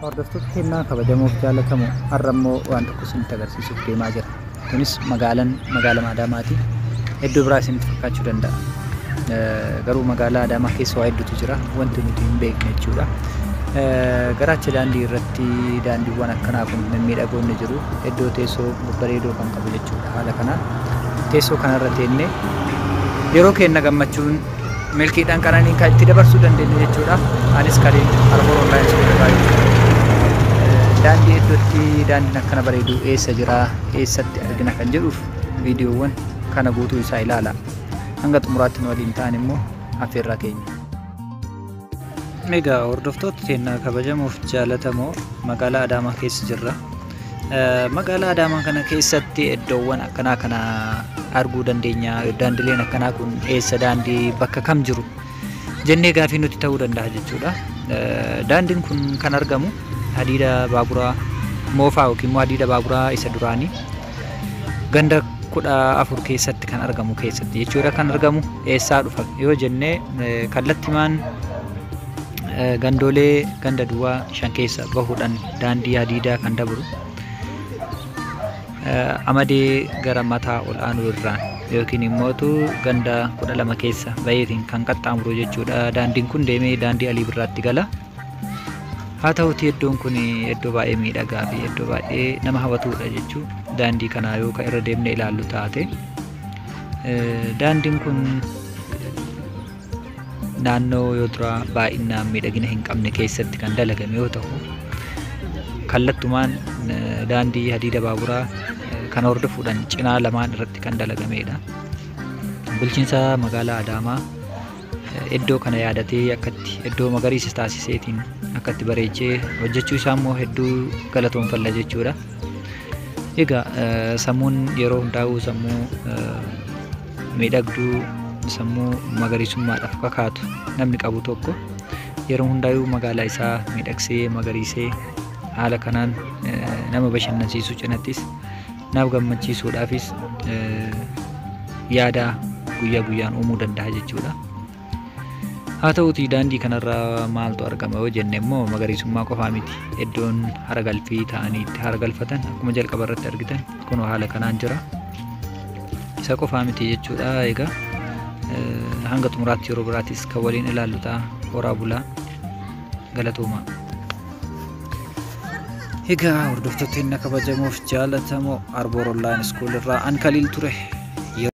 Hordoftoota keenyaa kabajamoof jaalatamoo, har'a immoo waan tokko isinitti agarsiisuuf deemaa jira. Kunis magaalaan magaalaa Adaamaati. Iddoo biraa isinitti fakkaachuu danda'a. Garuu magaalaa Adaamaa keessa waa hedduutu jira. Wanti nuti hin beekne jechuudha. Garaacha daandii irratti daandiiwwan akkanaa kun mimmiidhagoon ni jiru. Iddoo teessoo babbareedoo kan qabu jechuudha. Haala kanaan teessoo kanarra teennee yeroo keenya gammachuun milkiidhaan qananiin kan itti dabarsuu dandeenyu jechuudha. Anis Kaliil Arboor Online School irraa jechuudha. Daandii iddootti daandiin akkana bareedu eessa jira, eessatti argina kan jedhuuf viidiyoowwan kana guutuu isaa ilaala. Hanga xumuraatti nu waliin ta'an immoo affeerraa keenya. Egaa hordoftoota keenya kabajamoof jaalatamoo, magaalaa Adaamaa keessa jirra. Magaalaa Adaamaa kana keessatti iddoowwan akkanaa kana arguu dandeenya. Daandileen akkanaa kun eessa, daandii bakka kam jiru jennee gaafii nuti ta'uu danda'a jechuudha. Daandiin kun kan argamu hadiida baaburaa moofaa yookiin immoo hadiida baaburaa isa duraanii ganda 14 keessatti kan argamu keessatti jechuudha. Kan argamu eessaa dhufa yoo jennee, kallattimaan gandoolee ganda duwwaa 5 keessa bahuudhaan daandii hadiidaa kan dabru amadee gara mataa ol aanuu irraan yookiin immootu ganda 12 keessa baheetiin kan qaxxaamuru jechuudha. Daandiin kun deemee daandii Alii Birraatti gala. Haa ta'uti, iddoon kun iddoo baay'ee miidhagaa fi iddoo baay'ee nama hawwatudha jechuudha. Daandii kana yoo kan irra deemnee ilaallu taate, daandiin kun naannoo yoo duraa baay'inaan miidhagina hin qabne keessatti kan dalagame yoo ta'u, kallattumaan daandii hadiida baaburaa kan hordofuudhaan cinaa lamaan irratti kan dalagamedha. Bulchiinsa magaalaa Adaamaa iddoo kana yaadatee akkatti iddoo magariisa taasiseetiin akkatti bareechee hojjechuu isaa immoo hedduu galatoonfalla jechuudha. Egaa sammuun yeroo hundaa'u sammuu miidhagduu, sammuu magariisummaadhaaf kakaatu namni qabu tokko yeroo hundaa'u magaalaa isaa miidhagsee magariisee haala kanaan nama bashannansiisuu cinattis nama gammachiisuudhaafis yaada guyyaa guyyaan uumuu danda'a jechuudha. Haa ta'utii, daandii kanarra maaltu argama yoo jenne immoo, magariisummaa qofaa miti. Iddoon hara galfii ta'anii itti hara galfatan akkuma jalqaba irratti argitan kun haala kanaan jira. Isa qofaa miti jechuudha. Egaa hanga xumuraatti yeroo biraatis kan waliin ilaallu ta'a. Horaa bulaa, galatoomaa. Egaa hordoftoota inni kabajamoof jaalatamoo, Arboor Online School irraa an Kaliil ture.